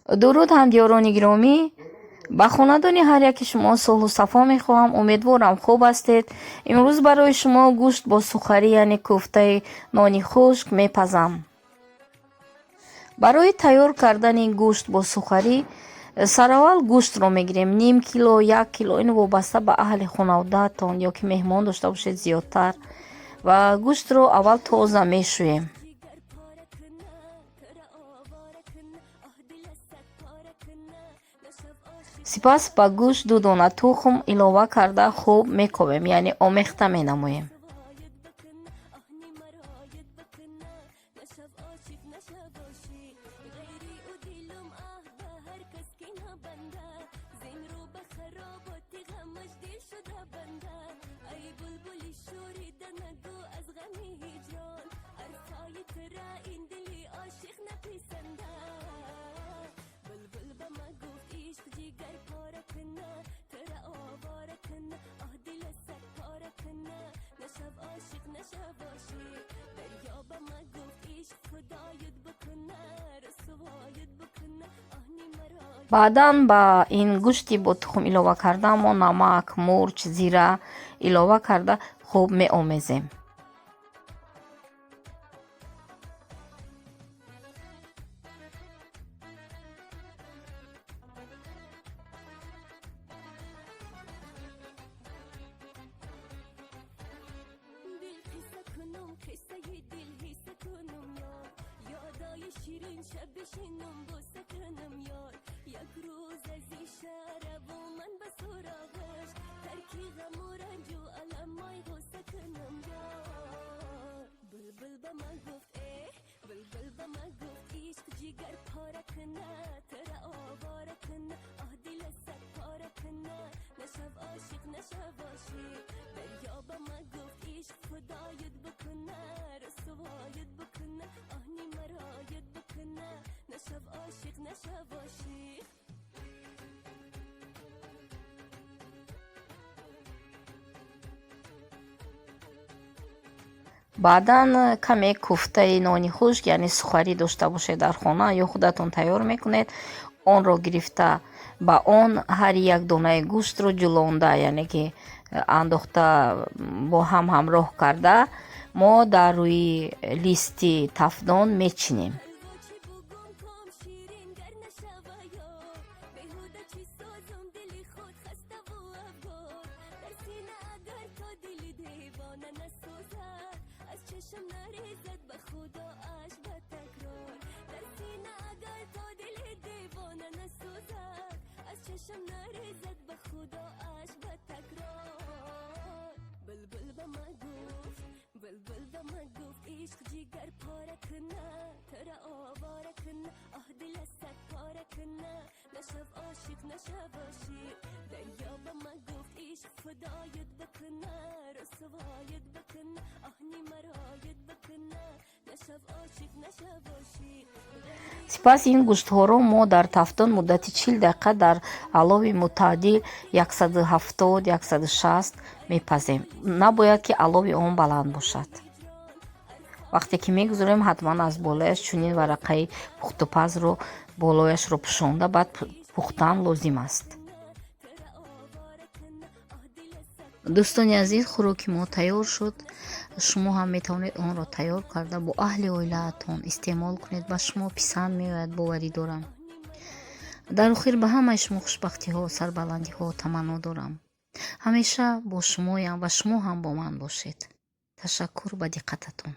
Дуруд, ҳамдиёрони гиромӣ! Ба хонадони ҳар яки шумо сулҳу сафо мехоҳам. Умедворам, хуб ҳастед. Имрӯз барои шумо гӯшт бо сухарӣ, яъне кӯфтаи нони хушк мепазам. Барои тайёр кардани гӯшт бо сухарӣ сараввал гӯштро мегирем, ним кило, 1 кило, ин вобаста ба аҳли хонаводаатон ё ки меҳмон дошта бошед, зиёдтар. Ва гӯштро аввал тоза мешӯем. Сипас ба гӯшт 2 дона тухм илова карда, хуб мекобем, яъне омехта менамоем. Баъдан ба ин гӯшти бо тухм илова карда мо намак, мурч, зира илова карда, хуб меомезем. Баъдан каме куфтаи нони хушк, яъне сухарӣ дошта бошед дар хона ё худатон тайёр мекунед, онро гирифта, ба он ҳар як донаи гӯштро ҷулонда, яъне ки андохта, бо ҳам ҳамроҳ карда, мо дар рӯи листи тафдон мечинем. Сипас ин гӯштҳоро мо дар тафдон муддати 40 дақиқа дар алови мӯътадил 170, 160 мепазем. Набояд ки алови он баланд бошад. Вақте ки мегузорем, ҳатман аз болояш чунин варақаи пухтупазро болояшро пӯшонда, баъд пухтан лозим аст. Дӯстони азиз, хӯроки мо тайёр шуд. Шумо ҳам метавонед онро тайёр карда, бо аҳли оилаатон истеъмол кунед. Ба шумо писанд меояд, боварӣ дорам. Дар охир ба ҳамаи шумо хушбахтиҳо, сарбаландиҳо таманно дорам. Ҳамеша бо шумоям ва шумо ҳам бо ман бошед. Ташаккур ба диққататон.